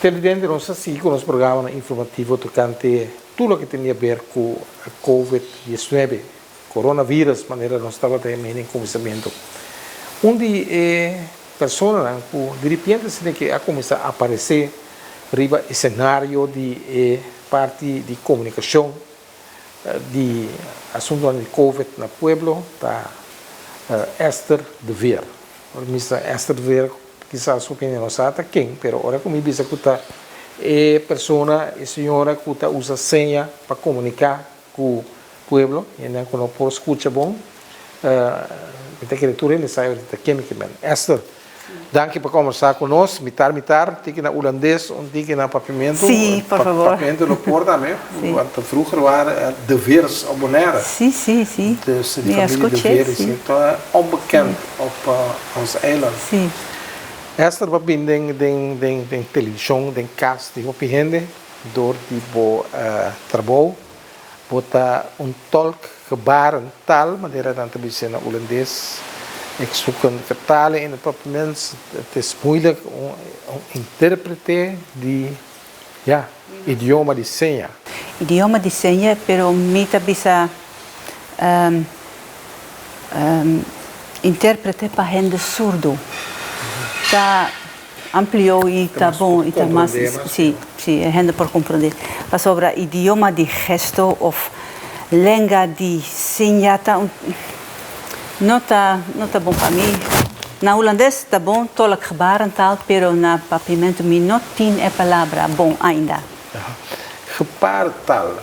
Televidente, nos ta sigui ku nos programanan informativo tokante tur loke tin di haber ku Covid 19, coronavirus, manera nos tabata hem'é den kuminsamentu. Un di e personanan ku diripiente asina ke a kuminsá aparesé riba esenario di e parti di komunikashon di asuntunan di Covid na pueblo ta Esther de Veer. Ora mi bisa Esther de Veer kisas hopi hende no sa ta ken, pero ora ku mi bisa ku ta e persona, e señora ku ta usa seña pa komuniká ku pueblo, hendenan ku no por skucha bon, mi ta kere tur hende sa e ta ken mi ke men. Esther, danki pa kombersá ku nos, mitar mitar, un tiki na hulandes, un tiki na papiamentu. Sí, por favor. Papiamentu lo por tambe, want vroeger waren de Veers op Bonaire. Sí, sí, sí. Dus di familia de Veer is ta onbekend op ons eiland. Sí. Esther, bo a bin den den den televishon, den kas di hopi hende door di bo trabou. Bo ta un tolk gebarentaal, manera nan ta bisa na Hulandes. Ik zoek een vertaling in het Papiaments. Het is moeilijk om interprete di, ja, idioma di seña. Idioma di seña, pero mi ta bisa interprete pa hende surdo. Ta amplio y ta bon y ta mas, si, si, e hende por comprende. Pasobra idioma di gesto of lenga di seña ta un, no ta, no ta bon pa mi. Na Hulandes ta bon, tolkgebarentaal, pero na Papiamento mi no tin e palabra bon ainda. Gebarentaal,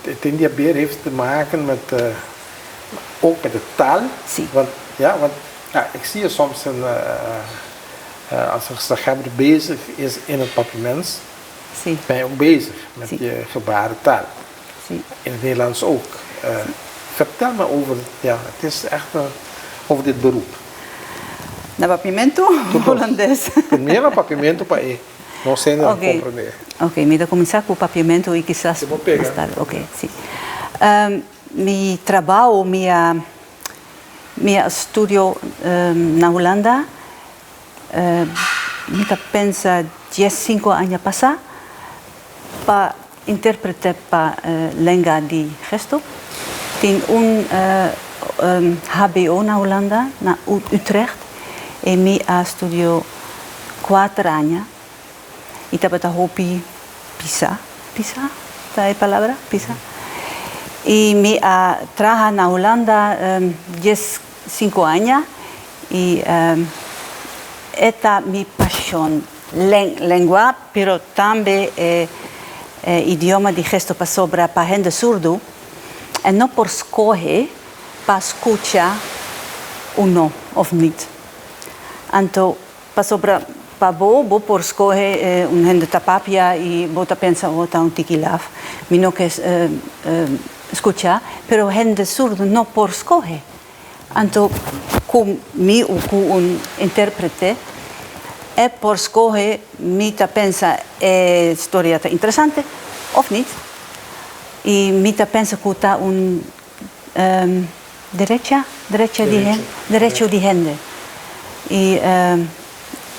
het tin di haber, heeft te maken met, ook met de taal? Si. Want, ja, want, ja, ik zie je soms in, als een gezaghebber bezig is in het Papiaments, ben je ook bezig met je gebarentaal. In het Nederlands ook. Vertel me over, ja, het is echt over dit beroep. Na Papiamento of Hulandes? Primero na Papiamento pa e nos hendenan comprende. Ok, mi ta cuminsa cu Papiamento y kisas mas tarde. Ok, si. Mi trabao, mi a Mi a studio na Hulanda, mi ta pensa 15 aña pasá, pa interprete pa lenga di gesto. Tin un hbo na Hulanda, na Utrecht, i mi a studio kuater aña i tabata hopi Pisa, pisa ta e palabra, pisa. I mi a traha na Hulanda 15 aña i e ta mi pashon, lengua pero tambe e idioma di gesto pasobra pa hende surdu e no por skohe pa skucha o no of nit. Anto Pasobra pa bo, bo por skohe un hende ta papia i bo ta pensa, oh, ta un tiki laf, mi no ke skucha, pero hende surdu no por skohe. Anto ku mi o ku un intérprete e por skohe, mi ta pensa e storia ta interesante òf nit. I mi ta pensa ku ta un Derecha, derecha di hende, derecho di hende. I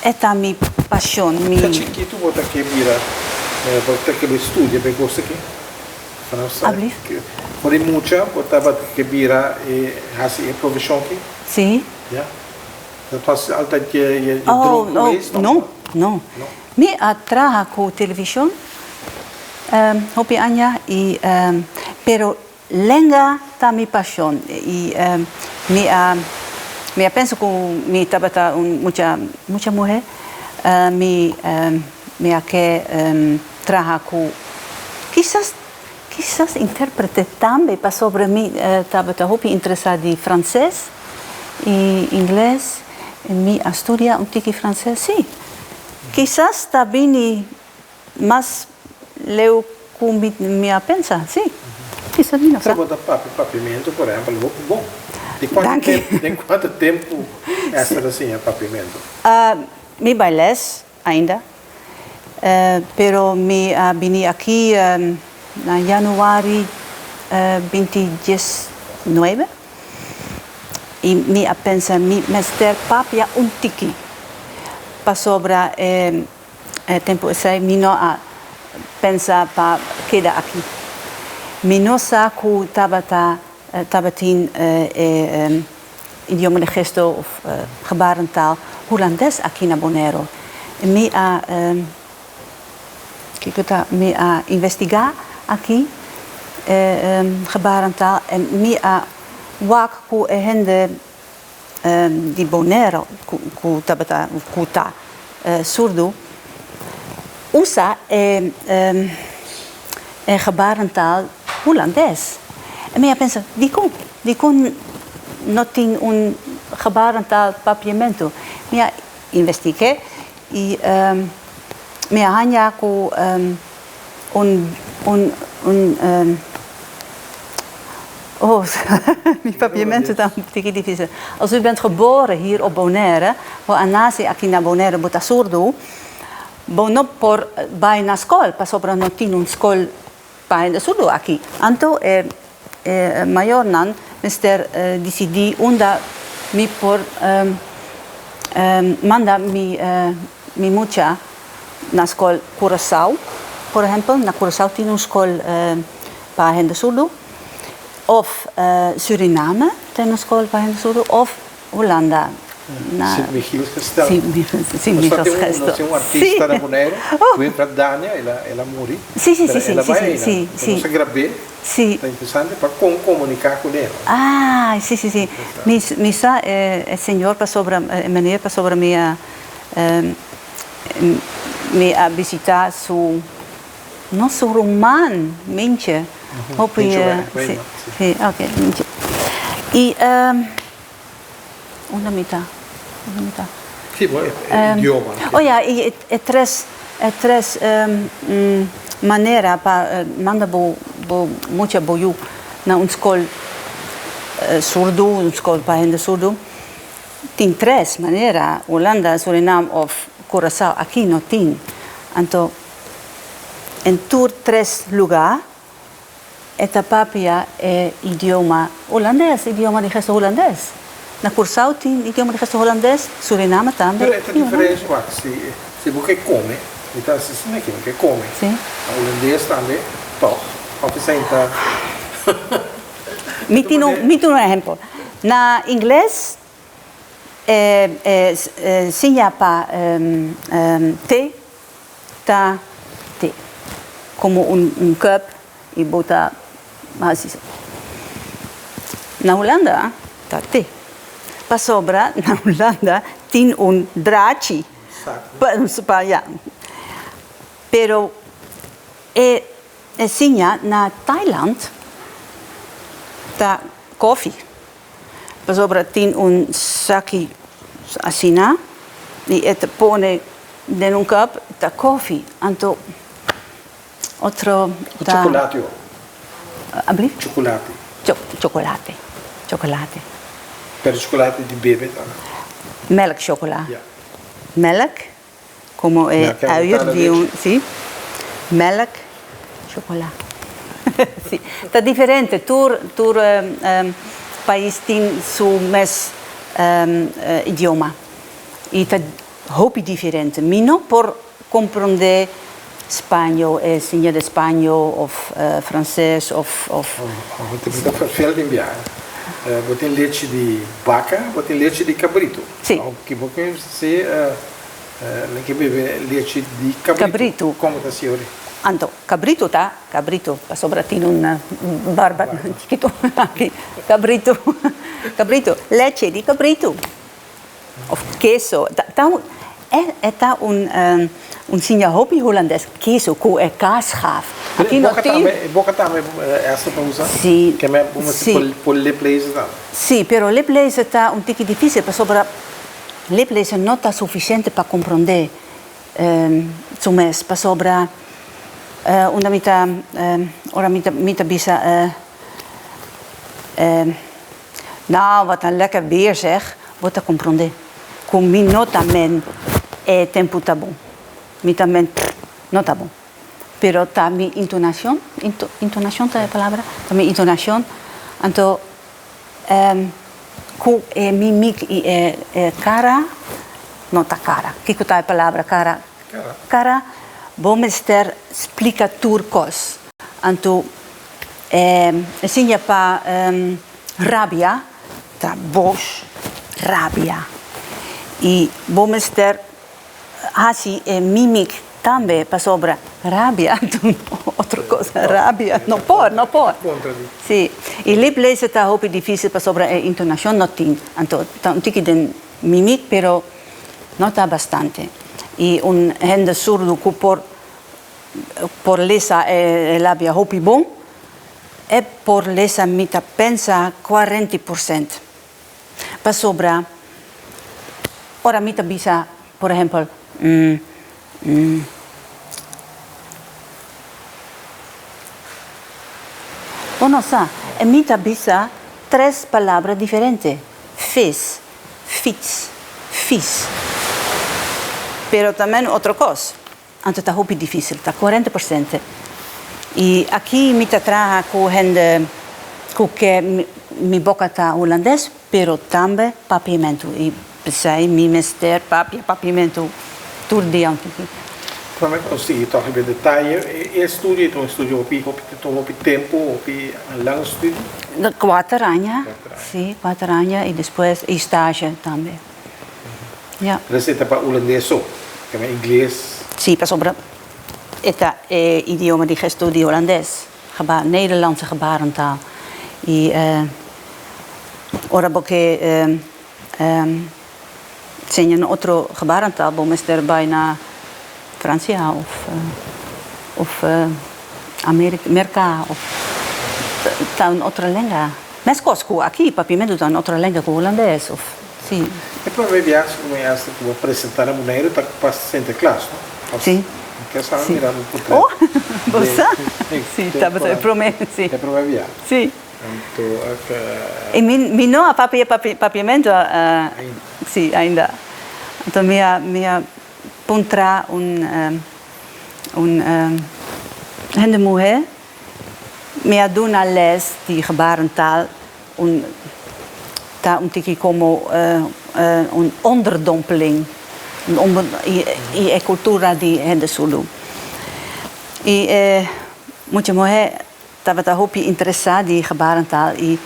e ta mi pasion, mi. Ta chikitu bo ta ke bira, bo ta ke bai studia pa e kos aki? Ablief? For di mucha bo tabata ke bira e hasi e profeshon aki? Si. Ya. Dat was altijd je je droom geweest? Oh, no, no. Mi a traha ku televishon hopi aña i pero Lenga ta mi pasion y mi a mi a pensa cu mi tabata un mucha mucha muhe mi mi a ke traha cu kisas kisas interprete tambe pasobra mi tabata hopi interesa di frances y ingles y mi a studia un tiki frances si kisas ta bini Mas leu ku mi a pensa, si. Kisa mi no sa. Bo ta papia papiamentu, por ehempel, hopi bon. Di kuantu tempu, den kuantu tempu Esther a siña papiamentu? Mi bai les ainda, pero mi a bini aki na januari 2019 i mi a pensa mi mester papia un tiki pasobra e. E tempu esei mi no a pensa pa keda aki. Mi no sa ku tabata tabatin e idioma di gesto of gebarentaal Hulandes aki na Boneiru. Mi a kiko ta mi a investigá aki e gebarentaal en mi a wak ku e hende di Boneiru ku tabata ku ta surdu usa e e gebarentaal Hulandes. En mi a pensa, dikon? Dikon no tin un gebarentaal Papiamentu? Mi a investig'é i mi a haña ku un un un Oh, mi Papiamentu ta un tiki difícil. Als u bent geboren hier op Bonaire, bo a nase aki na Bonaire, bo ta surdu, bo no por bai na skol pasobra no tin un skol pa hende surdu aki. Anto e e mayornan mester disidí unda mi por manda mi mi mucha na skol Curaçao, por ehempel. Na Curaçao tin un skol pa hende surdu, òf Suriname tin un skol pa hende surdu, òf Hulanda na Sint Michielsgestel. Sint Nos ta tin un, Michielsgestel. nos tin un artista na Boneiru, Winfred Dania, el a, el a muri. Sí, sí, Pero sí, el a sí, bai sí, einan. sí. Nos a grab'é. Sí. Ta interesante pa kon komuniká kuné, no? Ah, sí, sí, sí. Mi, mi sa e, e señor pasobra, e meneer pasobra mi a, mi a bisitá su, no su ruman, Mintje. Hopi, Mintje sí, Wijman, sí. sí, oké, Mintje. I, Unda mi ta? Unda mi ta? Sí, bo e idioma. Oh ja, i e tres e tres manera pa manda bo bo mucha bo yu na un skol surdu, un skol pa hende surdu. Tin tres manera, Hulanda, Surinam of Curaçao. Aki no tin. Anto en tur tres lugá E ta papia e idioma hulandes, idioma di gesto hulandes. Na Kòrsou tin idioma di gesto hulandes, Suriname tambe. Pero e ta diferente wak, si si bo ke kome, mi ta hasi asina aki, mi ke kome. Si. Na hulandes tambe tòg, òf esei ta. Mi tin un, mi tin un ehempel. Na ingles e e siña pa te ta te komo un un cup i bo ta hasi so. Na Hulanda ta te pasobra na Hulanda tin un drachi pa ya pero e e siña na Thailand ta kofi. Pasobra tin un saki asina i e ta pone den un kòp ta kofi anto otro ta. Chocolate o. Ablief? Chocolate. Chocolate, chocolate. Pero chocolate di bebe ta? Melk chocola. Ya. Melk Como e uier di un, si, melk, chocola. Si, ta diferente, tur tur pais tin su mes idioma y ta hopi diferente. Mi no por comprende spaño, e siña di spaño of frances of of. Bo ta vervel den biaha. Bo tin lechi di baka, bo tin lechi di cabrito. Si. Ki bo ke si Mi ke bebe lechi di kabritu. Kabritu. Komo ta siori? Anto, kabritu ta kabritu, pasobra tin un barba chikitu aki. Kabritu, kabritu, lechi di kabritu of keso. Ta ta un e e ta un un siña hopi hulandes, keso ku e kaasschaaf. Aki no tin. E boka tambe Esther ta usa? Si, Ke me bo mester por liplezen tambe? Si, pero liplezen ta un tiki difisil pasobra. Liplezen no ta sufisiente pa komprondé su mes, pasobra unda mi ta ora mi ta mi ta bisa nou wat een lekker weer zeg, bo ta komprondé ku mi no ta men e tempu ta bon, mi ta men no ta bon, pero ta mi intonashon, intonashon ta e palabra? Ta mi intonashon, anto Ku e mimik i e kara no ta kara. Kiko ta e palabra kara? Kara, bo mester splika tur kos. Anto e siña pa rabia ta bosh, rabia. I bo mester hasi e mimik tambe pasobra rabia ta un otro kos. Rabia no por, no por. Si. I lip lezen ta hopi difisil pasobra e intonashon no tin. Anto ta un tiki den mimik pero no ta bastante. I un hende surdu ku por por lesa e labia hopi bon, e por lesa mi ta pensa kuarenta por sent. Pasobra ora mi ta bisa por ehempel mm. Bo no sa, e mi ta bisa tres palabra diferente, vis, fiets, vies. Pero tambe otro kos. Anto ta hopi difícil, ta 40%. I aki mi ta traha ku hende ku ke mi boka ta hulandes, pero tambe papiamentu. I p'esei mi mester papia papiamentu tur dia un tiki. Prome ku nos sigui tok riba e detaye, e estudio ei ta un estudio hopi hopi ta tuma hopi tempu, hopi lang studio? Kuater aña, si, kuater aña i despues i stage tambe. Ja. Entonces e ta pa hulandes so, kema ingles? Si, pasobra e ta e idioma di gesto di hulandes, geba, Nederlandse gebarentaal. I ora bo ke siña un otro gebarentaal bo mester bai na Francia of of Amerika, Merka of ta un otro lenga. Meskos ku aki papiamentu ta un otro lenga ku hulandes of si. E prome biaha ku mi hasta ku bo presenta na Boneiru ta pa Sinterklaas, no? Si. Mi ke sa mi mira bo portret. Oh, bo sa? Si, tabata e prome, si. E prome biaha. Si. Anto ak. I mi mi no a papia papiamentu si ainda. Anto mi a mi a puntra un un hende muhé mi a duna les di gebarentaal un ta un tiki komo un onderdompeling un i e kultura di hende Zulu. I e mucha muhé Tabata hopi interesá di gebarentaal i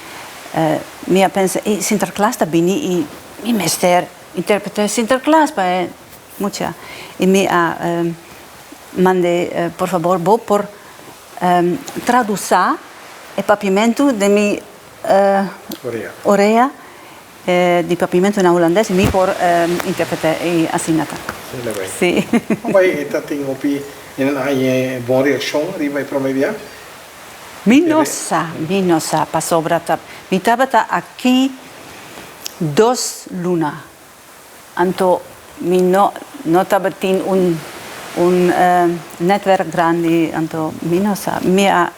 mi a pensa, e Sinterklaas ta bini i mi mester interpreté Sinterklaas pa e mucha. I mi a mand'é, por fabor bo por tradusá e papiamentu den mi orea di papiamentu na hulandes i mi por interpreté i asina ta. Sí. Bai e ta tin hopi hende a haña bon reakshon riba e prome bia? Mi no sa, mi no sa pasobra ta mi tabata aki dos luna anto mi no no tabatin un un netwerk grandi anto mi no sa mi a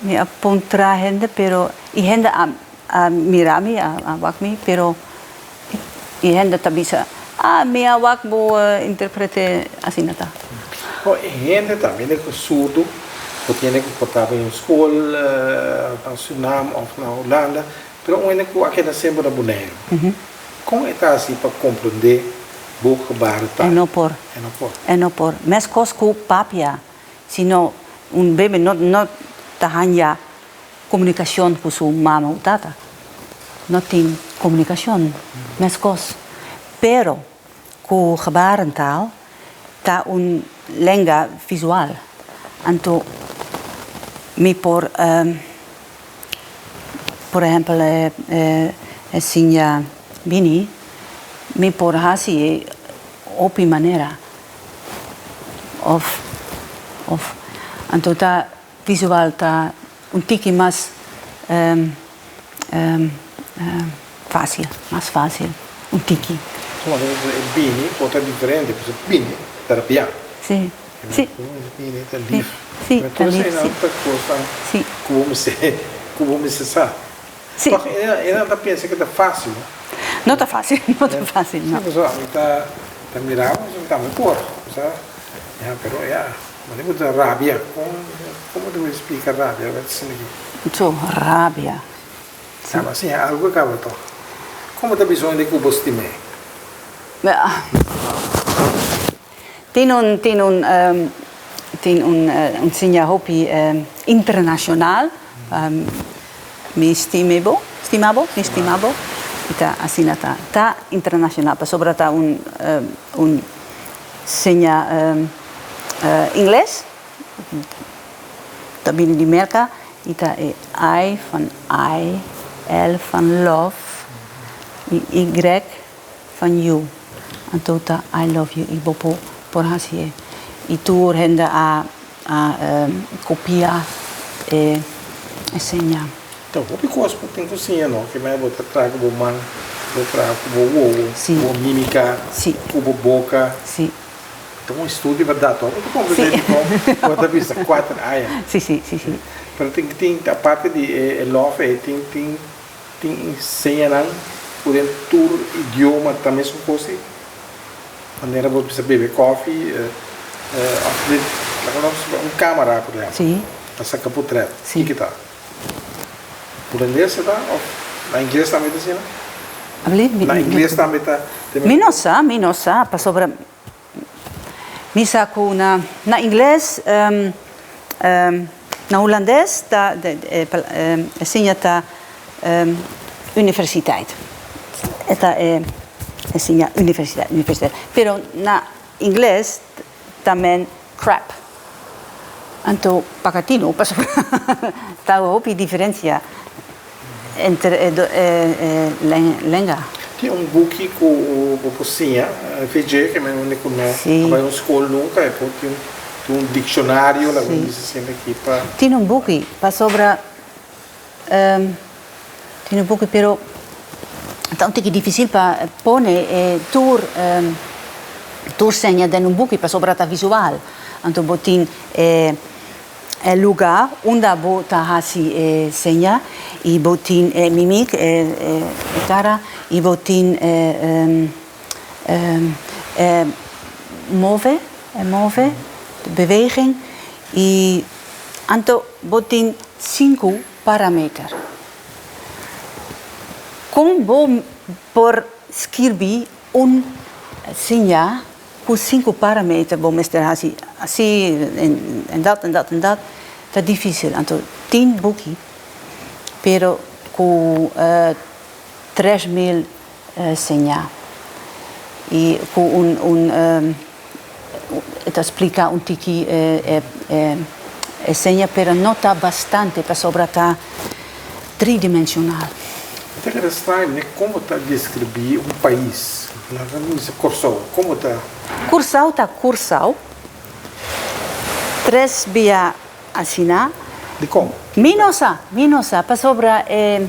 Mi a puntra hende pero e hende a a mira mi a a wak mi pero e hende ta bisa ah mi a wak bo interprete asina ta. Bo e hende ta bini ku surdu bo tiene ku por ta bin skol na Surinam of na Hulanda pero un hende ku a keda semper na Boneiru kon e ta hasi pa komprende bo gebarentaal? E no por. E no por. E no por. Meskos ku papia. Sino un bebe no no ta hanja komunikashon ku su mama o tata. No tin komunikashon meskos. Pero ku gebarentaal ta un lenga visual. Anto mi por por ehempel e siña bini mi por hasi e hopi manera. Of of anto ta visual ta un tiki mas fácil, mas fácil, un tiki. Suma ku e bini por ta diferente, pasobra bini ta rapiá. Sí, sí. Bini ta lif. Sí, ta lif, sí. Tur esei ta kosnan ku bo mester ku bo mester sa. Sí. Toch e nan ta pensa ku ta fácil, no? No ta fácil, no ta fácil, no. Sí, pasobra ami ta ta mira bo, pasobra mi tambe por, bo sa. Ya, pero ya, manera bo ta rabia, kon kon bo ta por splika rabia bo ta sinti aki? So, rabia. Sí. Ya, bo siña algu kaba toch. Kon bo ta bisa un hende ku bo stim'é? Tin un tin un tin un un seña hopi internacional pa mi stime bo, stima bo, mi stima bo y ta asina ta ta internacional pasobra ta un un seña ingles ta bini di Merca y ta e I van I, L van love y Y van you anto ta I love you y bo por por haci e y tur hende a a copia e e seña. Ta hopi cos bo tin cu siña no, ke manera bo ta traha cu bo man, bo traha cu bo wowo, cu bo mimica, cu bo boca. Ta un estudio berdad to, bo ta comprende dikon bo ta bisa kuater aña. Pero tin tin aparte di e love ei tin tin Tin señanan ku den tur idioma ta mesun kos ei. Manera bo bisa bebe kòfi òf den laga nos un kamera por ehèmpel ta saka potrèt kiko ta? Hulandes ta òf na ingles tambe ta asina? Na ingles tambe ta Mi no sa, mi no sa pasobra Mi sa ku na na ingles na hulandes ta e siña ta universiteit. E ta e siña universiteit, universiteit. Pero na ingles ta men crap. Anto pakatino pasobra ta hopi diferensia. Entre e lenga. Tin un buki ku bo por siña VJ ke men unda ku no a bai un skol nunka e por tin un dikshonario laga mi bisa siempre aki pa. Tin un buki pasobra tin un buki pero ta un tiki difisil pa pone e tur tur seña den un buki pasobra ta visual anto bo tin e E luga unda bo ta hasi e seña y bo tin e mimic, e cara, y bo tin e e move, e move, de beweging, y anto bo tin sinku parameter. Con bo por skirbi un seña Ku sinku parameter bo mester hasi asi en dat en dat en dat ta difisil. Anto tin buki pero ku 3000 seña i ku un un e ta splika un tiki e seña pero no ta bastante pasobra ta tridimensional. Ta keda straño ne kon bo ta deskribí un pais. Laga mi bisa Kòrsou, kon bo ta. Kòrsou ta Kòrsou, tres bia asina. Dikon? Mi no sa, mi no sa, pasobra e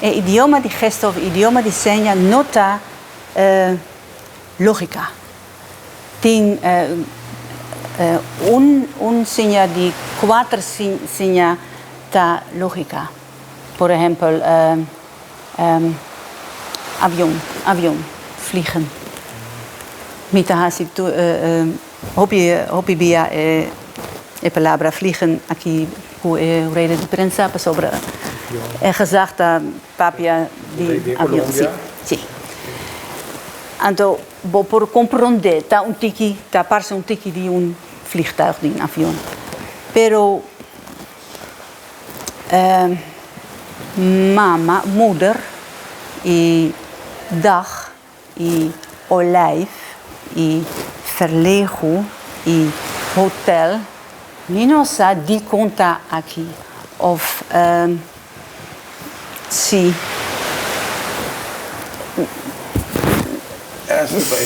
idioma di gesto of idioma di seña no ta lógika. Tin un un seña di kuater seña ta lógika. Por ehempel, avion, avion, vliegen. Mi ta hasi hopi hopi bia e palabra vliegen aki ku e rueda di prensa pasobra e gezag ta papia di avion. Si, si. Anto bo por komprondé ta un tiki, ta parse un tiki di un vliegtuig, di un avion. Pero Mama, moeder i dag i olijf i verlegu i hotel mi no sa dikon ta aki of si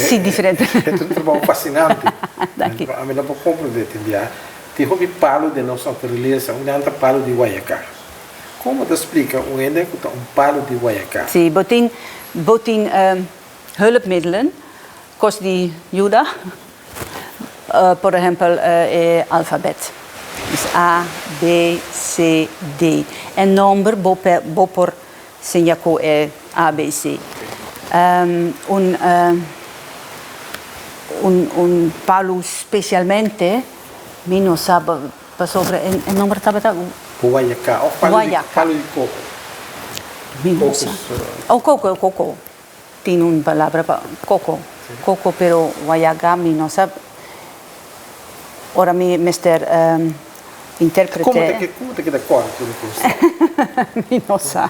si diferente. E ta un trabou fasinante. Ami no por komprende tin bia. Tin hopi palu den nos naturalesa, un nan ta palu di guayaká. Kon bo ta splika un hende ku ta un palu di guayaká? Sí, bo tin bo tin hulpmiddelen, kos di yuda, por ehempel e alfabet. Dus A, B, C, D. E nomber bo bo por siña ku e A, B, C. Un un un palu spesialmente mi no sa pasobra e nomber tabata. Guayaká òf palu di palu di koko. Mi no sa. Oh koko koko tin un palabra pa koko koko pero guayaká mi no sa. Ora mi mester interprete. Kon ta keda kòrda tur e kos? Mi no sa.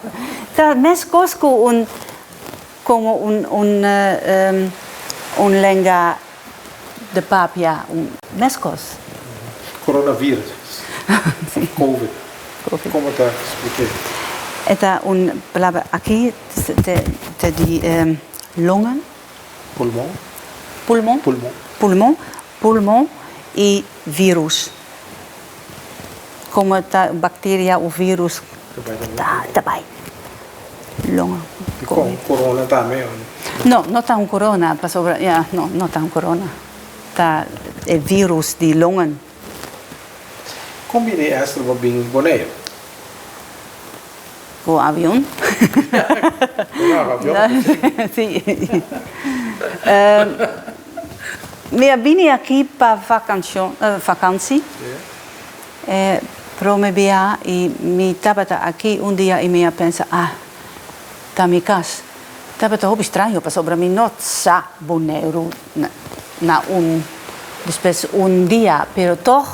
Ta meskos ku un komo un un un lenga de papia, meskos. Coronavirus of covid, kon bo ta splik'é? E ta un palabra aki ta di longen. Pulmon. Pulmon. Pulmon. Pulmon, pulmon i virus. Komo ta bakteria of virus ta bai longa. Dikon corona tambe? No, no ta un corona pasobra ya no, no ta un corona. Ta e virus di longen. Kon bini Esther bo bin Boneiru? Ku avion. Ku avion? Si. Mi a bini aki pa vakansi. Prome bia i mi tabata aki un dia i mi a pensa, ah, ta mi kas. Tabata hopi straño pasobra mi no sa Boneiru na un despues un dia, pero tog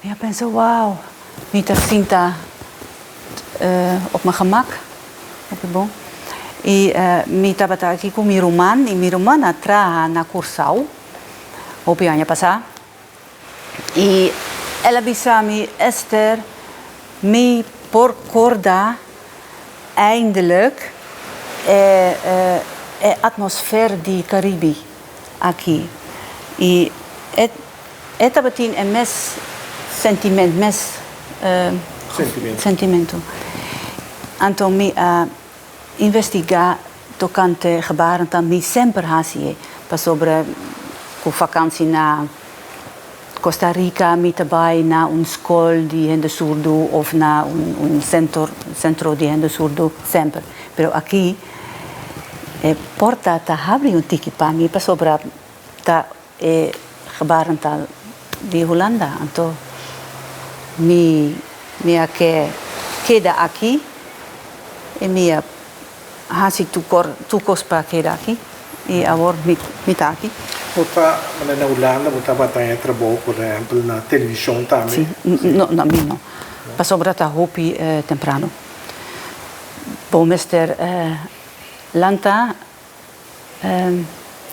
Mi a pensa, Wauw, mi ta sinta op mi gemak, hopi bon. I mi tabata aki ku mi ruman i mi ruman a traha na Kòrsou hopi aña pasá. I el a bisa mi, Esther, mi por korda eindelijk e atmosfer di Karibi aki. I e. E tabatin e mes sentiment, mes sentimentu. Anto mi a investigá tokante gebarentaal, mi semper hasi e, pasobra ku vakansi na Costa Rica mi ta bai na un skol di hende surdu òf na un sentro di hende surdu, semper. Pero aki e porta ta habri un tiki pa mi pasobra ta E gebarentaal di Hulanda, anto mi mi a ke keda aki i mi a hasi tur kor tur kos pa keda aki i awor mi mi ta aki. Bo ta manda na Hulanda bo tabata haña trabou por ehempel na televishon tambe? Si, no no mi no pasobra ta hopi temprano. Bo mester lanta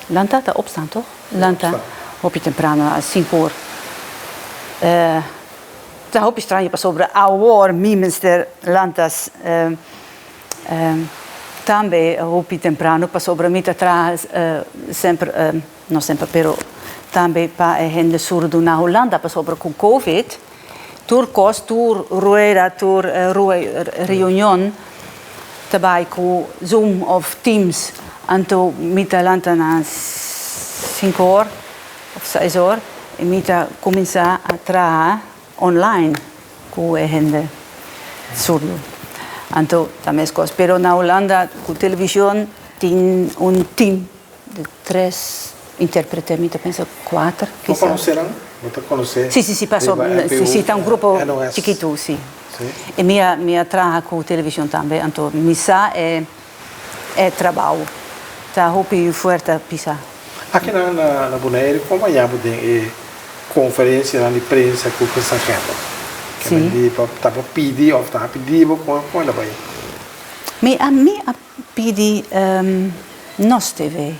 Lanta ta opstaan toch? Lanta hopi temprano a sinku or. Ta hopi straño pasobra awor mi mester lanta tambe hopi temprano pasobra mi ta traha semper, no semper pero tambe pa e hende surdu na Hulanda pasobra ku covid tur kos, tur rueda, tur reunion ta bai ku Zoom of Teams. Anto mi ta lanta na sinku or of seis or i mi ta kuminsá a traha online ku e hende surdu. Anto ta meskos. Pero na Hulanda ku televishon tin un team. Di tres intérprete mi ta pensa kuater Bo kisa. konosé nan? Bo ta konosé Si, si, si, paso, riba si, si, NPO, ta un grupo NOS? chikitu, si. Si. I mi a, mi a traha ku televishon tambe, anto mi sa e, e trabou ta hopi fuerte pisa. Akinan na, na Bonaire, kon a yama den e konferensianan di prensa ku gezaghebber? Si. Ke men di pa ta pa pidi òf ta pidi bo, kon, kon el a bai? Mi a, mi a Pidi nos TV.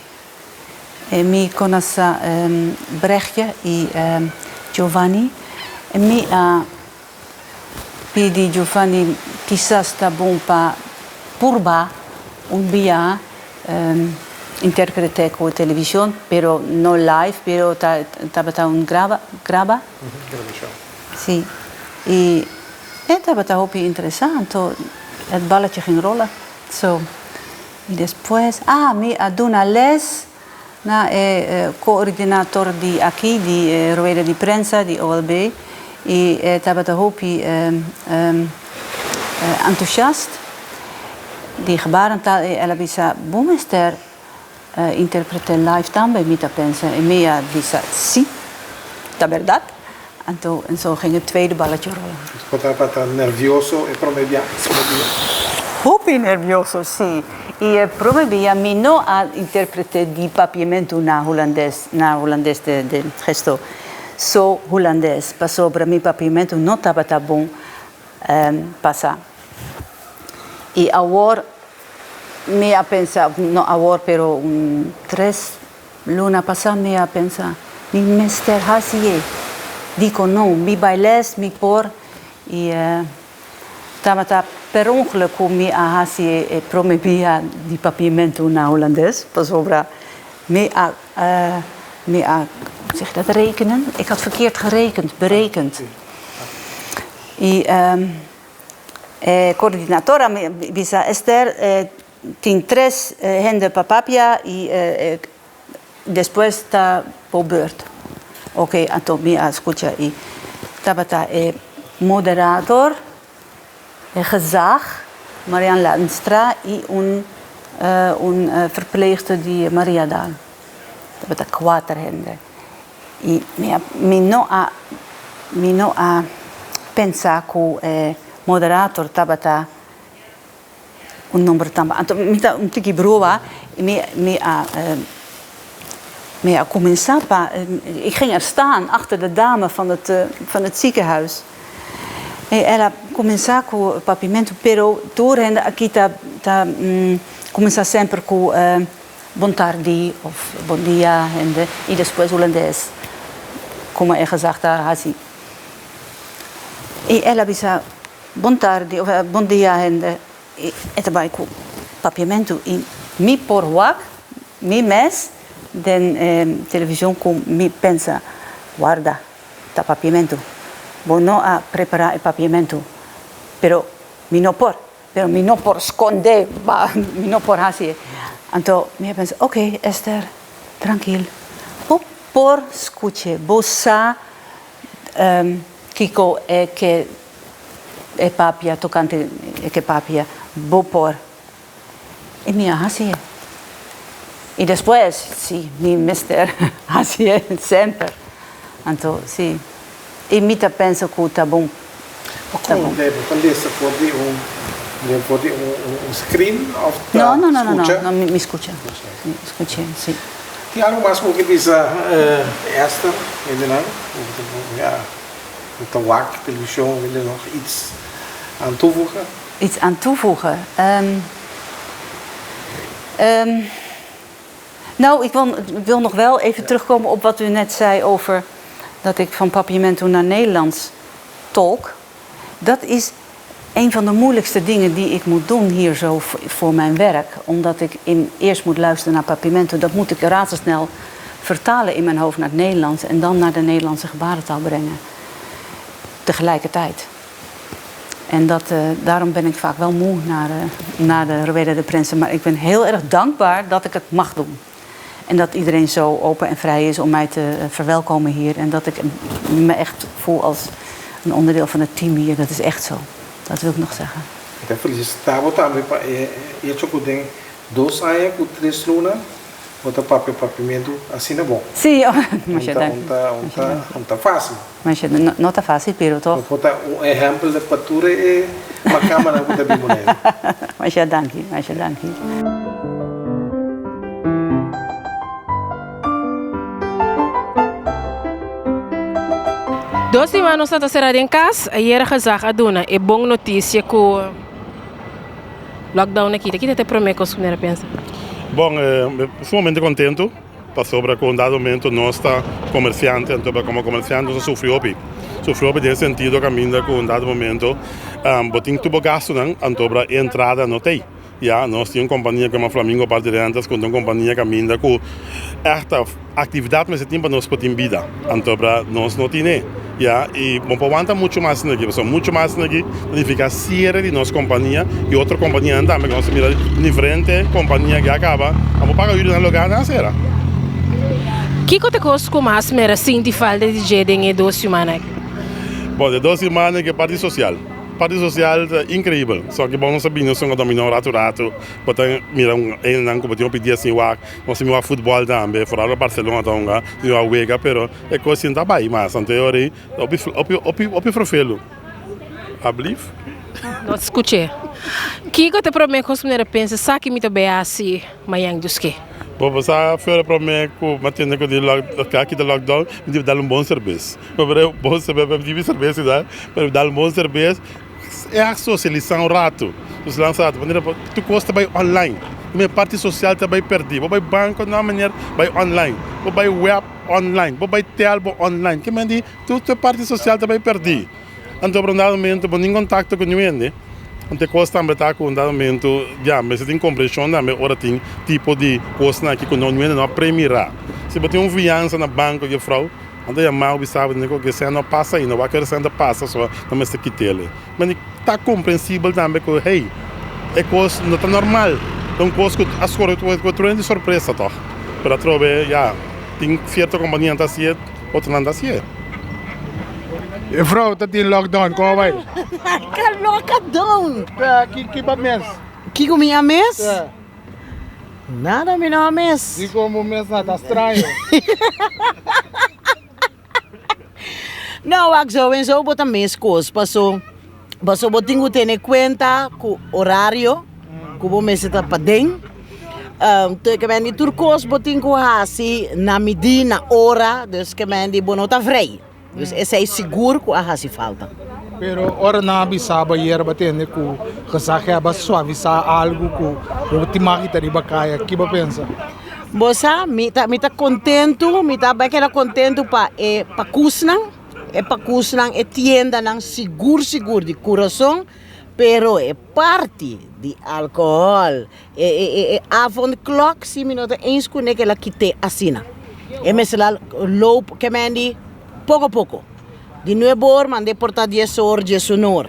E mi konosá Brechtje i Giovanni. E mi a pidi Giovanni kisas ta bon pa purba un bia interpreté ku televishon, pero no live, pero ta tabata un graba, graba. Sí. I e tabata hopi interesante. Het balletje ging rollen. So, y despues, ah, mi a duna les na e coordinator di aki, di e rueda di prensa di OLB, y e tabata hopi entusiast di gebarentaal y el a bisa, bo mester interprete live tambe, mi ta pensa. Y mi a bisa, si, ta berdad. Anto, en zo ging het tweede balletje rollen. Bo tabata nervioso e prome bia? Hopi nervioso, si. Y e prome bia mi no a interprete di papiamentu na hulandes, na hulandes de gesto. so hulandes pasobra mi papiamentu no tabata bon pasa. I awor mi a pensa, no awor pero un tres luna pasa mi a pensa mi mester hasi e, dikon no, mi bai les mi por i tabata per ongeluk ku mi a hasi e prome bia di papiamentu na hulandes pasobra mi a mi a, hoe zeg je dat, rekenen? Ik had verkeerd gerekend, berekend. I e coördinator a bisa Esther tin tres hende pa papia i despues ta bo beurt. Oke, anto mi a skucha i tabata e moderator, e gezag, Marian Landstra i un un verpleegster di Mariadal. Tabata kuater hende. I mi a mi no a mi no a pensa ku e moderator tabata un nomber tan anto mi ta un tiki brua i mi mi a mi a kuminsá pa ik ging er staan achter de dame van het van het ziekenhuis i el a kuminsá ku papiamentu pero tur hende aki ta ta kuminsá semper ku Bon tardi of bon dia hende y despues hulandes como e gezag ta haci. Y el a bisa bon tardi of bon dia hende y e ta bay cu papiamento y mi por wak mi mes den e television cu mi pensa warda ta papiamento bo no a prepara e papiamento pero mi no por. Pero mi no por skonde, mi no por hasi. Anto mi a pensa, ok, Esther, trankil. Bo por skuch'é, bo sa kiko e ke e papia tokante e ke papia, bo por. I mi a hasié. I despues, si, mi mester hasié semper. Anto, si. I mi ta pensa ku ta bon. Ma kon bo ta lesa for di un for di un screen of ta No, no, no, no, skucha? no, mi skucha. Mi skuch'é, si. Tin algu mas ku bo ke bisa Esther, hendenan ya ku ta wak televishon willen nog iets aan toevoegen? Iets aan toevoegen? Nou, ik wil, wil nog wel even terugkomen op wat u net zei over dat ik van Papiamento naar Nederlands tolk. Dat is een van de moeilijkste dingen die ik moet doen hier zo voor mijn werk. Omdat ik in, eerst moet luisteren naar Papiamento. Dat moet ik razendsnel vertalen in mijn hoofd naar het Nederlands en dan naar de Nederlandse gebarentaal brengen. Tegelijkertijd. En dat, daarom ben ik vaak wel moe na de, na de Rueda de Prensa. Maar ik ben heel erg dankbaar dat ik het mag doen. En dat iedereen zo open en vrij is om mij te verwelkomen hier. En dat ik me echt voel als een onderdeel van het team hier. Dat is echt zo. Dat wil ik nog zeggen. Mi ta felicita bo tambe pa e hecho cu den dos aña cu tres luna bo ta papia papiamentu asina bon. Sí, masha danki. Un ta facil. Masha, no ta facil pero toch. Bo por ta un ehempel pa tur e makamanan cu ta bin Boneiru. Masha danki, masha danki. Dos siman nos ta sera den cas, ayera gezag a duna e bon noticia cu lockdown a kita. Kita ta e prome cos cu mi pensa? Bon, sumamente contento. Pasobra ku un dado momento nos ta komersiante, anto komo komersiante nos a sufri hopi. Sufri hopi den e sentido kaminda ku un dado momento bo tin tur bo gastunan, anto e entrada no ta ei. Ya, nos tin un kompania ku yama Flamingo Party Rentals ku ta un kompania kaminda ku ègt aktividat mester tin pa nos por tin bida, anto nos no tin e. Ya, i bo por wanta muchu mas esaki, pasobra muchu mas esaki ta nifiká siere di nos kompania i otro kompanianan tambe ku nos ta mira diferente kompania ku ya kaba a por paga yuri nan lugá nan a sera. Kiko ta kos ku mas mera sinti falta di dje den e dos siman aki? Bon, e dos siman aki e parti sosial. Parti sosial ta inkreibel. So ki bon nos a bini nos a dominá un ratu ratu, bo ta mira un hendenan ku bo tin hopi dia sin wak, nos a mira wak futbòl tambe, foral ora Barcelona ta hunga, nos a mira wega, pero E kos sin ta bai mas anto e ora ei hopi hopi hopi hopi frofelu. Ablief? No skuch'é. Kiko ta e promé kos ku mi ta pensa sa ki mi ta bai hasi mañan Dios ke? Bo sa fera prome ku mi a tende ku di aki ta lockdown mi dibi dal un bon serbes. Bon serbes, mi dibi serbes i pero dal un bon serbes e a sosialisá un ratu, sosialisá un ratu manera tur kos ta bai online, e parti sosial ta bai pèrdí, bo bai banko na manera bai online, bo bai web online, bo bai tel bo online, ke men di tur e parti sosial ta bai pèrdí. Anto por un dado momento bo no tin kontakto ku niun hende, anto e kos tambe ta ku un dado momento ya mester tin komprenshon tambe ora tin tipo di kosnan aki ku niun hende no a premirá. Si bo tin un fiansa na banko jefrou, nan ta yama bo bisa bo ku esei no a pasa ainda, wak esei ta pasa so nan mester kit'el. Ma ta komprensibel tambe ku hey e kos no ta normal, ta un kos ku a skor ku tur hende di sorpresa tòg, pero atrobe ya tin sierto kompanianan ta hasié. Otronan ta hasié. E vrou ta tin lockdown, kon a bai? Ka lockdown. Ki ki ba mes? Kiko mi a mes? Nada mi no a mes. Dikon bo mes na ta straño? No, wak zo en zo bo ta mes kos paso paso bo tin ku tene kuenta ku orario ku bo mester ta paden. Te men di tur kos bo tin ku hasi na midí, na ora, dus ke men di bo no ta vrij. Dus esei sigur ku a hasi falta. Pero ora nan a bisa bo ayer bo a tende ku gezaghebber a suavisá algu ku bo tin mag di ta riba kaya, ki bo pensa? Bo sa, mi ta mi ta kontentu, mi ta bai keda kontentu pa e pakusnan, e pakusnan, e tiendanan sigur sigur di kurason, pero e parti di alkohòl, E e e e avondklok si mi no ta eens kuné ke el a kité asina. E mester a loop ke men di poko poko. Di nuebe or mand'é por ta dies or, diesun or.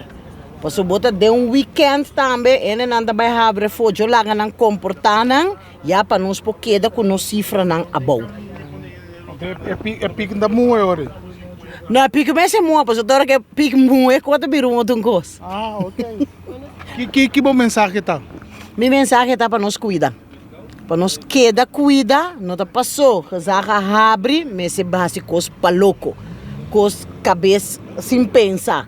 Pasobra bo ta den un weekend tambe hendenan ta bai habri afó djo laga nan komportá nan ya pa nos por keda ku nos sifranan abou. E pik no ta muhe ora ei? No e pik mester muhe pasobra tur ora ke e pik muhe ku ta bira un otro kos. Ah ok. Ki ki bo mensahe ta? Mi mensahe ta pa nos kuida. Pa nos keda kuida, no ta paso gezag a habri mester hasi kos pa loko, kos kabes sin pensa.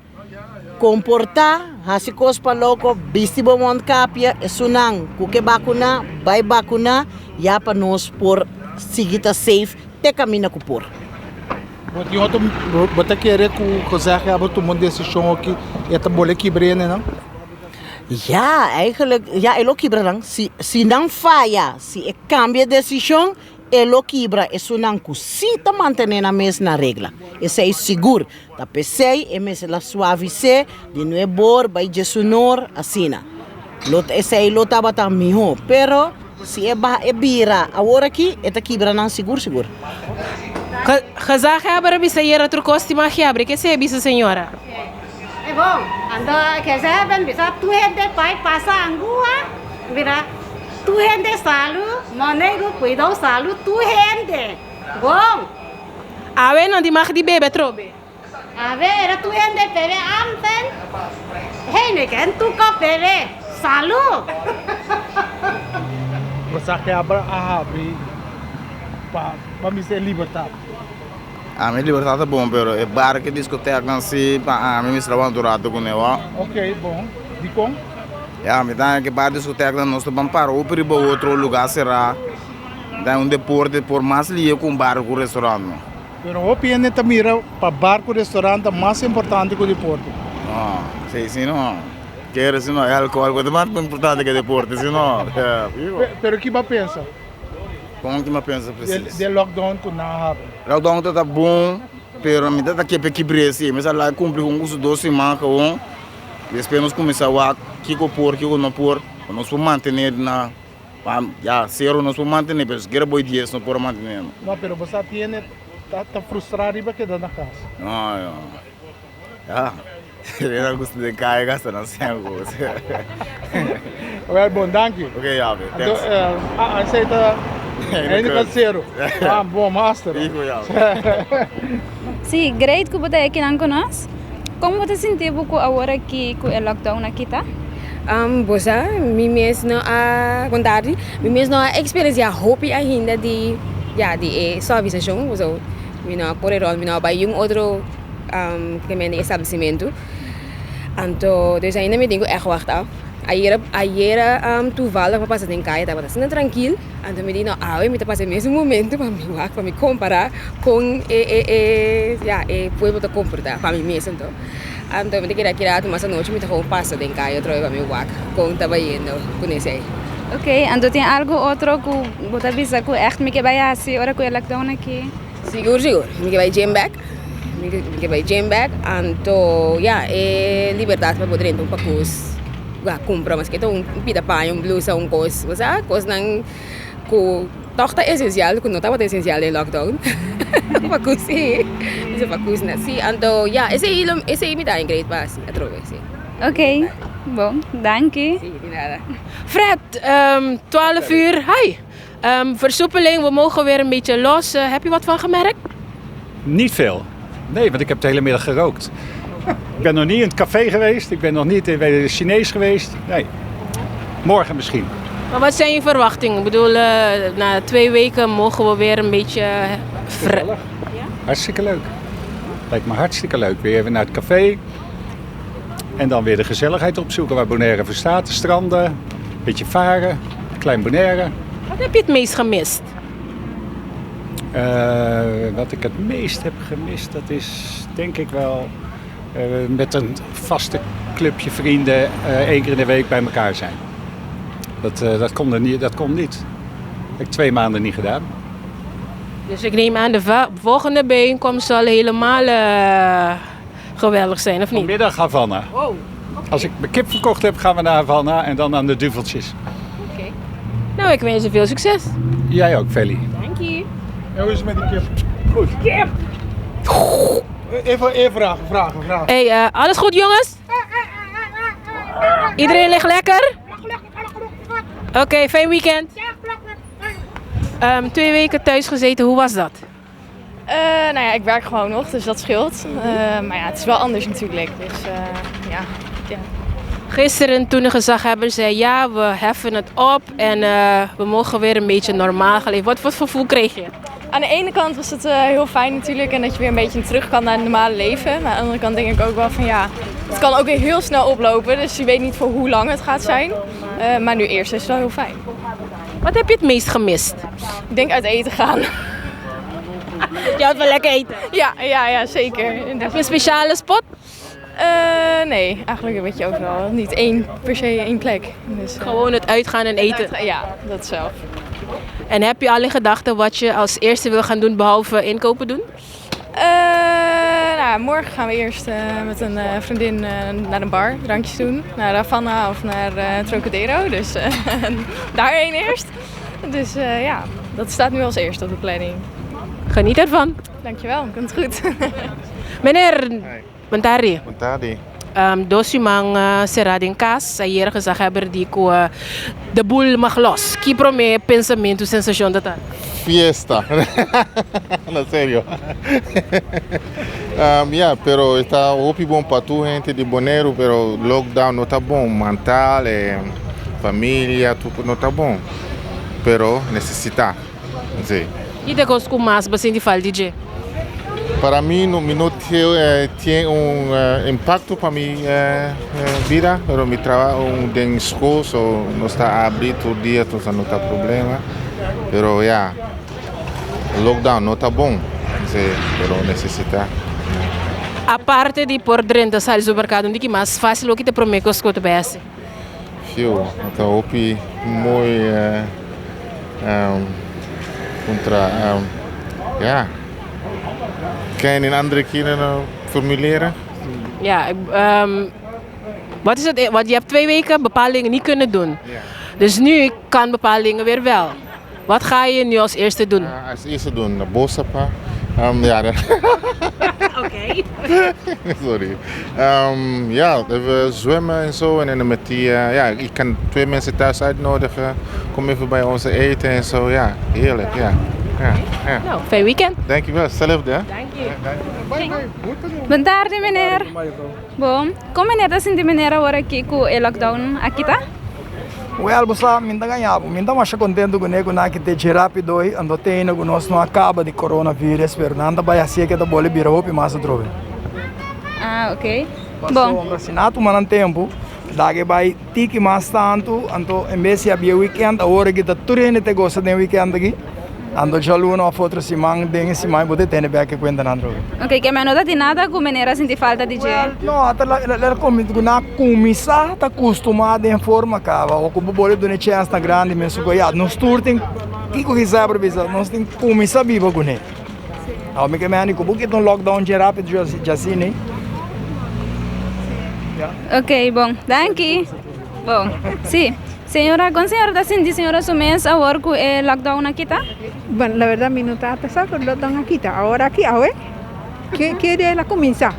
Komportá, hasi kos pa loko, bisti bo mondkapje, esunnan ku ke bakuná, bai bakuná, ya pa nos por sigui ta safe te kaminda ku por. Bo tin otro, bo ta kere ku José Gabo tuma un desishon oki e ta bole kibra e nenan? Ya, eigenlijk, ya e lo kibra nan. Si, si nan faya, si e kambia e desishon, e lo kibra esunnan ku si ta mantené nan mes na regla. Esei sigur. Ta p'esei e mester la suavis'é di nuebor bai djesunor, asina. Lo, esei lo tabata mihó. Pero. Si e baha e bira awor aki, e ta kibra nan sigur sigur. Gezaghebber a bisa yera tur kos tin mag yabri. Ke esei a bisa señora? E bon, anto gezaghebber bisa tur hende bai pasa angua, mira tur hende salu, Moneiru kuidou salu tur hende. Bon. Awe nan tin mag di bebe atrobe. Awe era tur hende bebe anten, Heineken tur kop bebe. Salu! Bo sa ke abra a habri pa pa mester e libertad. Ami e libertad ta bon pero e bar ke discoteknan si pa ami mester a wanta un rato kune wou. Ok bon, dikon? Ya mi ta haña ke bar discoteknan nos ta ban para hopi riba otro lugar sera, mi ta haña un deporte por mas lie ku un bar ku restaurant no. Pero hopi hende ta mira pa bar ku restaurant ta mas importante ku deporte. No, si si no. Kere si no, e alcohol ku ta mas importante ke deporte, si no. Pero ki bo a pensa? Kon ki mi a pensa presis? Di e lockdown ku nan a habri. Lockdown ta ta bon, pero mi ta ta ke pa e kibr'é si. Mi sa laga kumpli ku un su dos siman kawon, despues nos kuminsá wak kiko por, kiko no por, pa nos por mantené na. Pa ya cero nos por mantene pero sikiera boy dies no por a mantene no. No pero bo sa tiene ta ta frustra riba keda na cas. No no ya era gusto den caya gasta nan cen go. Well bon danki. Ok ya be thanks. Anto ah esey ta Heineken cero. Ah bon master. Fijo ya. Si, great ku bo ta ekinan ku nos. Kon bo ta sinti bo ku awor aki ku e lockdown a kita? Bo sa, mi mes no a, bon tardi, mi mes no a eksperensiá hopi ainda di, ya, di e suavisashon, pasobra mi no a kore rònt, mi no a bai un otro establesimentu. Anto, dus ainda mi tin ku ègt wachta. Ayera ayera toevallig mi a pasa den kaya tabata asina trankil anto mi di no awe mi ta pasa e mesun momento pa mi wak pa mi kompara kon e e e ya e pueblo ta komporta pa mi mes anto anto mi ta keda keda mas anochi mi ta gewoon pasa den kaya otro bes pa mi wak kon ta bayendo ku nesei. Ok anto tin algu otro ku bo ta bisa ku ègt mi ke bai hasi ora ku e lockdown aki? Sigur sigur mi ke bai gym bek mi ke bai gym bek anto ya e libertad pa bo drenta un pakus a kumpra maske ta un pida paña un blusa un kos bo sa kosnan ku tòg ta esensial ku no tabata esensial den lockdown pakus si bisa pakusnan si anto ya esei lo esei mi ta great pa hasi atrobe si. Ok bon danki. Si di nada. Fred, 12 uur, hi. Versoepeling, we mogen weer een beetje los. Heb je wat van gemerkt? Niet veel. Nee, want ik heb de hele middag gerookt. Ik ben nog niet in het café geweest. Ik ben nog niet bij de Chinees geweest. Nee. Morgen misschien. Maar wat zijn je verwachtingen? Ik bedoel, na 2 weken mogen we weer een beetje Gezellig. Hartstikke leuk. Lijkt me hartstikke leuk. Weer even naar het café. En dan weer de gezelligheid opzoeken waar Bonaire voor staat. De stranden, een beetje varen, Klein Bonaire. Wat heb je het meest gemist? Wat ik het meest heb gemist, dat is denk ik wel met een vaste clubje vrienden 1 keer in de week bij elkaar zijn. Dat kon er niet, dat kon niet. Dat heb ik 2 maanden niet gedaan. Dus ik neem aan, de volgende bijeenkomst zal helemaal geweldig zijn, of niet? Vanmiddag Havana. Oh, oké. Als ik mijn kip verkocht heb, gaan we naar Havana en dan aan de duveltjes. Oké. Ik wens je veel succes. Jij ook, Feli. Dank je. En hoe is het met die kip? Goed. Kip! Even, even vragen, vragen, vragen. Hey, alles goed jongens? Iedereen ligt lekker? Oké, fijn weekend. 2 weken thuis gezeten, hoe was dat? Ik werk gewoon nog, dus dat scheelt. Maar het is wel anders natuurlijk. Dus ja, ja. Gisteren toen de gezaghebber zei, ja, we heffen het op en we mogen weer een beetje normaal gaan leven. Wat voor gevoel kreeg je? Aan de ene kant was het heel fijn natuurlijk en dat je weer een beetje terug kan naar het normale leven. Maar aan de andere kant denk ik ook wel van ja, het kan ook weer heel snel oplopen. Dus je weet niet voor hoe lang het gaat zijn. Maar nu eerst is het wel heel fijn. Wat heb je het meest gemist? Ik denk uit eten gaan. Je houdt wel lekker eten? Ja, ja, ja, zeker. Heb je een speciale spot? Nee, eigenlijk een beetje overal. Niet per se één plek. Dus Gewoon het uitgaan en eten? Ja, dat zelf. En heb je al in gedachten wat je als eerste wil gaan doen behalve inkopen doen? Morgen gaan we eerst met een vriendin naar een bar, drankjes doen. Naar Havana of naar Trocadero, dus daarheen eerst. Dus dat staat nu als eerste op de planning. Geniet ervan. Dankjewel, komt goed. Meneer Montari. Montari. Dosimang será den kas, ayer gezaghebber die ko de boel mag los. Ki prome pensamento, sensación dat? Fiesta. No, serio. Ja, pero está hopi bon pa tu gente de Bonaire, pero lockdown no está bon. Mental, familia, tu, no está bon. Pero necesita. Sí. Y te cos con más bastante falta, DJ? Para mí no, mi no tiene un impacto para mi vida, pero mi trabajo en school, so no está abierto todo el día, entonces no está problema. Pero ya, lockdown no está bon, sí, pero necesita. Aparte de por dentro salir al supermercado, ¿qué más fácil lo que te prometo que te ves? Fiu, então hopi muy contra, ja. Kan je een andere keer formuleren? Ja, wat is het? Want je hebt 2 weken bepaalde dingen niet kunnen doen. Dus nu kan bepaalde dingen weer wel. Wat ga je nu als eerste doen? Als eerste doen, de boodschappen. Ja, dat Oké. Sorry. Ja, even zwemmen en zo. En dan met die, ja, ik kan 2 mensen thuis uitnodigen. Kom even bij ons eten en zo. Ja, heerlijk. Ja. Ja, ja. Nou, fijn weekend. Dankjewel, hetzelfde. Hè? Dank je. Bye, bye. Boa tarde, meneer. Bom, como meneer tá sentindo meneer agora aqui com o lockdown aqui, tá? Well, você me dá ganhado. Me dá mais contento com o nego que te rápido e ando tem no nós não acaba de coronavírus, pero nada vai assim que da bola vira hope mais outra vez. Ah, ok. Passou, Bom. mas se não tomar tempo, Lag'e bai tiki mas tantu, anto en bes di habia weekend, awor aki ta tur hende ta gosa den weekend aki, anto djaluna of otro siman den e siman bo ta tene bek e kuentanan atrobe. Ok, ke men no ta tin nada ku meneer a sinti falta di dje? Well, no, ata la ku nan a kuminsá ta kustumá den forma kaba, o ku bo bole duna e chèns na grandi mes ku ya, nos tur tin, kiko kisá por bisa, nos tin kuminsá biba kuné. Awor mi ke meni ku bo kita un lockdown dje rápido djasini. Ok, bon. Danki. Bon. Sí. Señora, kon señora ta sinti señora su mes awor ku e lockdown a kita? Bueno, la verdad mi no ta sa ku lockdown a kita. Awor aki awe, ke ke dia el a kuminsá?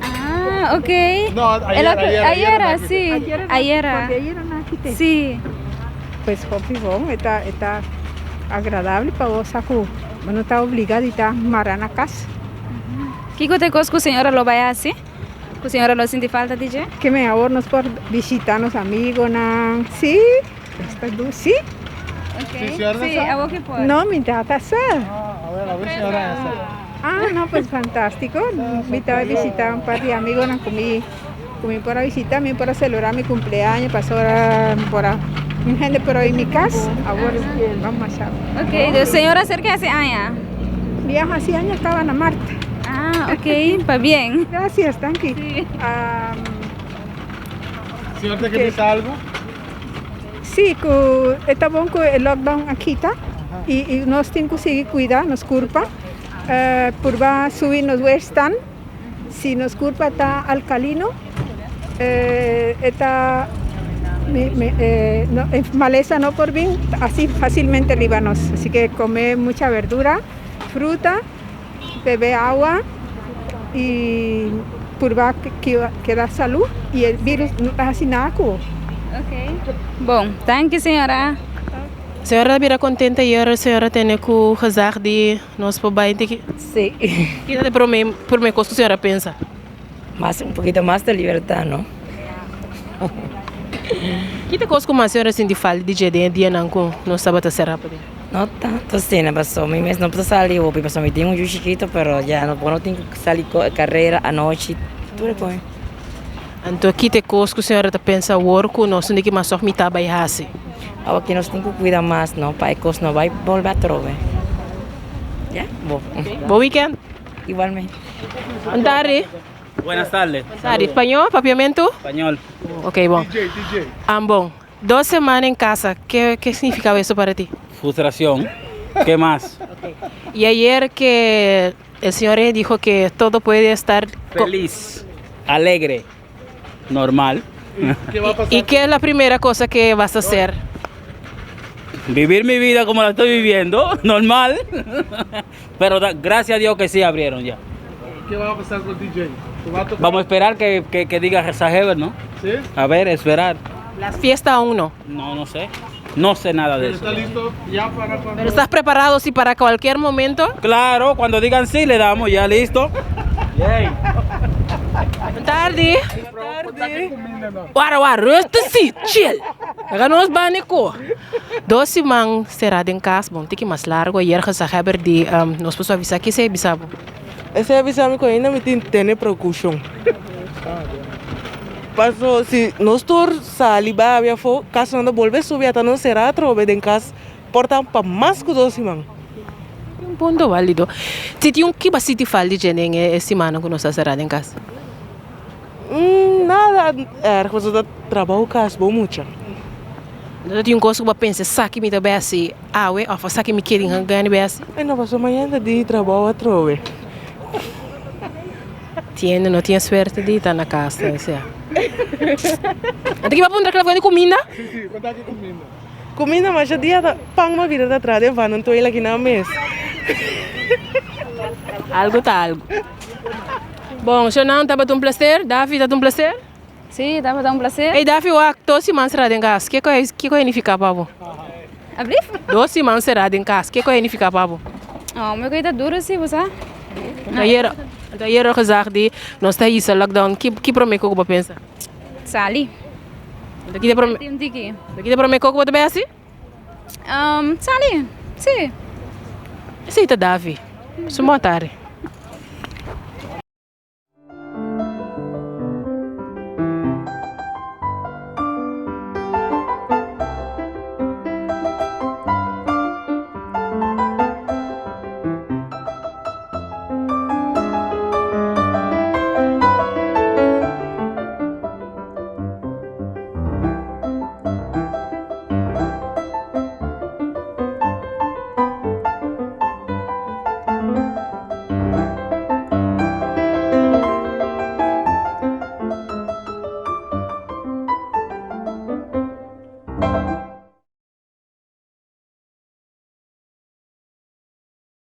Ah, ok. No, ayer, ayer, ayera, sí. Ayera. Ayera nan a kit'é. Sí. Pues hopi bon, e ta e ta agradable pa bo sa ku bo no ta obliga di ta mara na kas. Kiko ta e kos ku señora lo bai hasi? Ku señora lo sinti falta di dje? Ke men awor nos por bishita nos amigonan, sí, esta du, sí. Ok, sí, awor ki por. No, mi ta ta sa. Ah, no, pues fantástico. Mi ta bai bishita un par di amigonan ku mi ku mi por a bishita, mi por a celebra mi cumpleaños pasobra por a un hende por a bin mi cas, awor vamos masha. Ok, dus señora cerca hasi aña? Mi a hasi aña caba na mart. Ah, ok, pabien. Gracias, danki. Sí. Señora ta ke bisa algo? Sí, cu e ta bon cu e lockdown a kita y y nos tin cu sigui cuida nos curpa, purba subi nos weerstand. Si nos kurpa ta alkalino, e ta e malesa no por bin asi fasilmente riba nos. Asi ke kome mucha berdura, fruta, bebe awa i purba keda salu i e virus no ta hasi nada ku bo. Bon, danki señora. Señora ta bira kontenta i señora tene ku gezag di Nos por bai tiki. Sí. Kiko ta e prome prome kos ku señora pensa? Mas un poquito mas de libertad no. Ki ta kos ku mas señora sinti falta di dje den e dianan ku nos tabata será pa den? No tanto asina pasobra mi mes no por sali hopi pasobra mi tin un yu chikito pero ya no por no tin ku sali karera anochi tur e kos. Anto ki ta e kos ku señora ta pensa awor ku nos tin di ki mas òf mitá bai hasi? Awor ki nos tin ku kuida mas no pa e kos no bai bolbe atrobe. Ya, bo. Bon weekend. Igualmente. Bon tardi. Buenas tardes. Bon tardi. Spañol, papiamentu? Spañol. Ok, bon. Bon. Dos semana en casa, ke ke significaba eso para ti? Frustración. ¿Qué más? Y ayer que el señor E dijo que todo puede estar... Feliz, alegre, normal. ¿Y qué es la primera cosa que vas a hacer? Vivir mi vida como la estoy viviendo, normal. Pero gracias a Dios que sí abrieron ya. ¿Qué va a pasar con DJ? Vamos a esperar que, que, que diga Reza Heber, ¿no? ¿Sí? A ver, esperar. ¿Las fiestas aún no? No, no sé. No sé nada de eso. ¿Está listo ya para cuando... ¿Pero estás preparado sí para cualquier momento? Claro, cuando digan sí le damos, ya listo. Tardi. Wara wara, rustig sí, chill. Laga nos bani ko. Dos siman será den kas, bon tiki mas largo. Ayer gezaghebber di um, nos por suavisa kisa e bisa bo. Esei a bisa mi ku ainda mi tin tene preokushon. Paso si nos tur sali bai abi afó, kasnan ta bolbe subi ata nos será atrobe den kas por ta pa mas ku dos siman. Un punto válido. Si tin un kiba siti fal di dje den e simannan ku nos ta será den kas? Nada erg, pasobra ta trabou kas bo mucha. No ta tin un kos ku bo a pensa esaki mi ta bai hasi awe òf esaki mi kere gana bai hasi? E no pasobra mañana ta di trabou atrobe. Tiene no tin e suerte di ta na kas ta esei. Anto ki bo a puntra kla di kuminda? Si si, konta ki kuminda. Kuminda masha dia ta pan ma bira ta traha den van un toila aki nan mes. Algu ta algu. Bon, Shonan tabata un placer. Davi tabata un placer? Sí, tabata un placer. Ey Davi wak, dos siman será den kas, kiko e kiko e nifiká pa bo? Ablief? Dos siman será den kas, kiko e nifiká pa bo? Oh, mi ta duro sí, bo sa. Ayer, ayer a gezag di nos ta hisa lockdown, ki ki promé ku bo pensa? Sali. Ki ta promé, Tin tiki. ki ta promé ku bo ta bai hasi? Sali, sí. Esei ta Davi, su motari.